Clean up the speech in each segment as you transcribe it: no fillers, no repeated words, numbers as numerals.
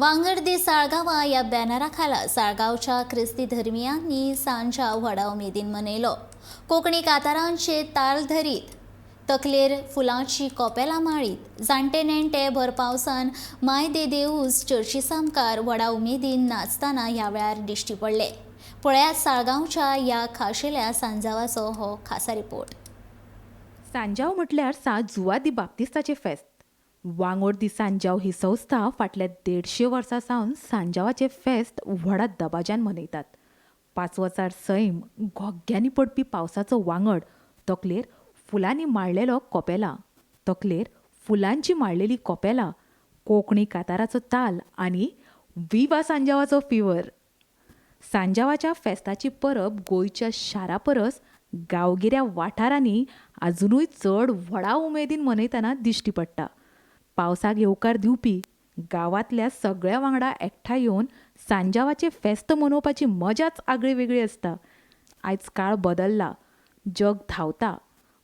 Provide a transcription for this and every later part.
वांगड दी साळगांवा ह्या बॅनरा खाला साळगांवच्या क्रिस्ती धर्मियांनी सांजाव व्हडा उमेदीन मनयलो. कोंकणी कातारांचे ताल धरीत तकलेर फुलांची कोपेलां माळीत जाणटे नेणटे भर पावसान माय दे देऊस चर्ची सामकार व्हडा उमेदीन नाचतना ह्या वेळार दिश्टी पडले. पळयात साळगांवच्या ह्या खाशेल्या सांजावाचो हो खासा रिपोर्ट. सांजाव म्हटल्यार सां जुआ दी बाप्तिस्ताचें फेस्त. वांगोड दी सांजाव ही संस्था फाटल्या 150 वर्सां सावन सांजावाचें फेस्त व्हडा दबाज्यान मनयतात. पांचवोचार सैम, घोग्यांनी पडपी पावसाचो वांगड, तकलेर फुलांनी माळलेलो कोपेलां, तकलेर फुलांची माळलेली कोपेलां, कोंकणी काताराचो ताल आनी विवा सांजावाचो फिवर. सांजावाच्या फेस्ताची परब गोंयच्या शारा परस गांवगिऱ्या वाठारांनी आजुनूय चड व्हडा उमेदीन मनयतना दिश्टी पडटा. पावसाक येवकार दिवपी गांवांतल्या सगळ्या वांगडा एकठांय येवन सांजावाचें फेस्त मनोवपाची मजाच आगळी वेगळी आसता. आयज काळ बदल्ला, जग धांवता,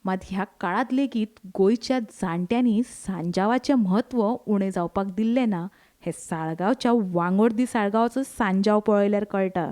मात ह्या काळांत लेगीत गोंयच्या जाणट्यांनी सांजावाचें म्हत्व उणें जावपाक दिल्लें ना हें साळगांवच्या वांगोड दी साळगांवचो सांजाव पळयल्यार कळटा.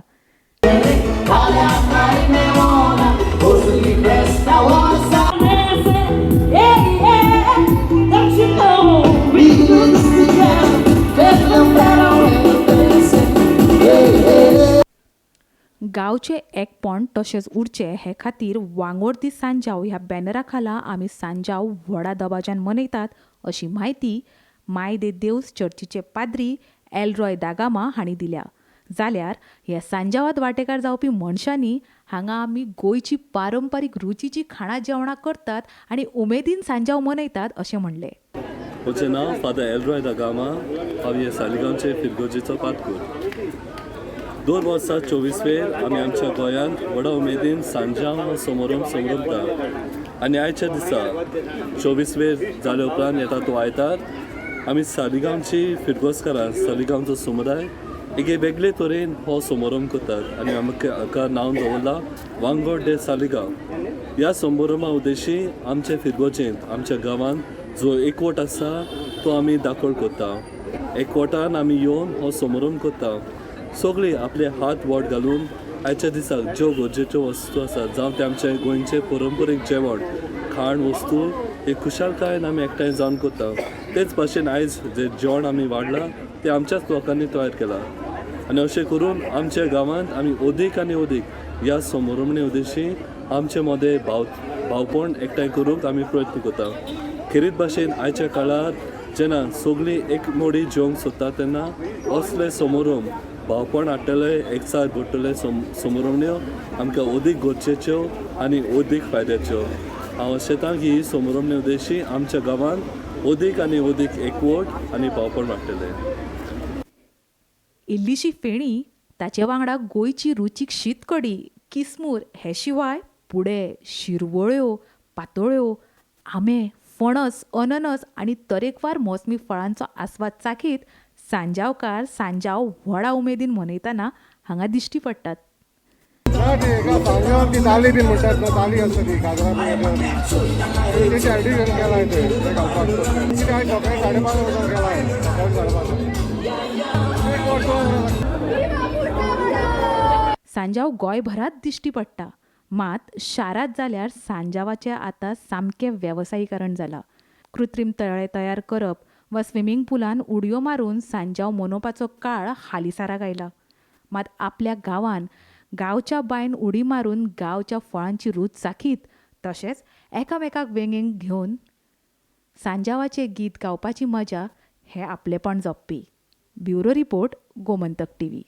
गांवचें एकपण तशेंच उरचें हे खातीर वांगोड दी सांजाव ह्या बॅनरा खाला आमी सांजाव व्हडा दबाज्यान मनयतात अशी म्हायती माय दे देवस चर्चीचे पाद्री एलरॉय दागामा हांणी दिल्या. जाल्यार ह्या सांजावात वांटेकार जावपी मनशांनी हांगा आमी गोंयची पारंपारीक रुचीची खाणां जेवणां करतात आनी उमेदीन सांजाव मनयतात अशें म्हणलें. म्हजें नांव फादर एलरॉय दागामा, हांव हे सालिगांवचे फिरगोजेचो पादकूर. दर वर्सा 24 वेर आमी आमच्या गोंयांत व्हडा उमेदीन सांजाव समारंभ समरंभता आनी आयच्या दिसा 24 वेर जाल्या उपरांत येता तो आयतार आमी सालिगांवची फिरगोजकारां, सालिगांवचो समुदाय एके वेगळे तरेन हो समारंभ करतात आनी आमकां हाका नांव दवरलां वांगोड दे सालिगांव. ह्या समारंभा उद्देशी आमचे फिरगोजेंत आमच्या गांवांत जो एकवट आसा तो आमी दाखोल करता. एकवटान आमी येवन हो समारंभ करता. सगळीं आपले हात बोट घालून आयच्या दिसाक ज्यो गरजेच्यो वस्तू आसात, जावं ते आमचे गोंयचे परंपरीक जेवण खाण वस्तू हे खुशालकायेन आमी एकठांय जावन करता. तेच भाशेन आयज जें जेवण आमी वाडलां तें आमच्याच लोकांनी तयार केलां आनी अशें करून आमच्या गांवांत आमी अदीक आनी अदीक ह्या समारंभणे उद्देशी आमचे मदें भावपण एकठांय करूंक आमी प्रयत्न करता. खेरीत भाशेन आयच्या काळार जेन्ना सगळीं एक मोडी जेवंक सोदता तेन्ना असले समारंभ भावपण हाडटले, एकचार घडटले समारंभण्यो आमकां अदीक गरजेच्यो आनी अदीक फायद्याच्यो. हांव आशेतां की ही समारंभणे उद्देशी आमच्या गांवांत अदीक आनी अदीक एकवट आनी भावपण वाडटलें. इल्लीशी फेणी, ताचे वांगडा गोंयची रुचीक शीतकडी, किसमूर हे शिवाय पुडे, शिरवळ्यो, पातोळ्यो, आंबे, फणस, अननस आनी तरेकवार मोसमी फळांचो आस्वाद चाखीत सांजावकार सांजाव व्हडा उमेदीन मनयतना हांगा दिश्टी पडटात. सांजावान ती दाली बीन म्हणटात न्हू, दाली आसता ती गाजरां बीन तेजें एडिशन केलां तें घालपाक. कितें आयज सकाळी 5:30 वचोन केलां, सकाळी 5:30. सांजाव गोंयभरात दिश्टी पडटा, मात शारांत जाल्यार सांजावाचें आतां सामकें वेवसायीकरण जालां. कृत्रीम तळे तयार करप वा स्विमींग पुलान उडयो मारून सांजाव मनोवपाचो काळ हालींसाराक आयला. मात आपल्या गांवान गांवच्या बांयन उडी मारून गांवच्या फळांची रूच चाखीत तशेंच एकामेकाक वेंगेंत घेवन सांजावाचें गीत गावपाची मजा हें आपलेपण जपपी. Bureau report, Gomantak TV.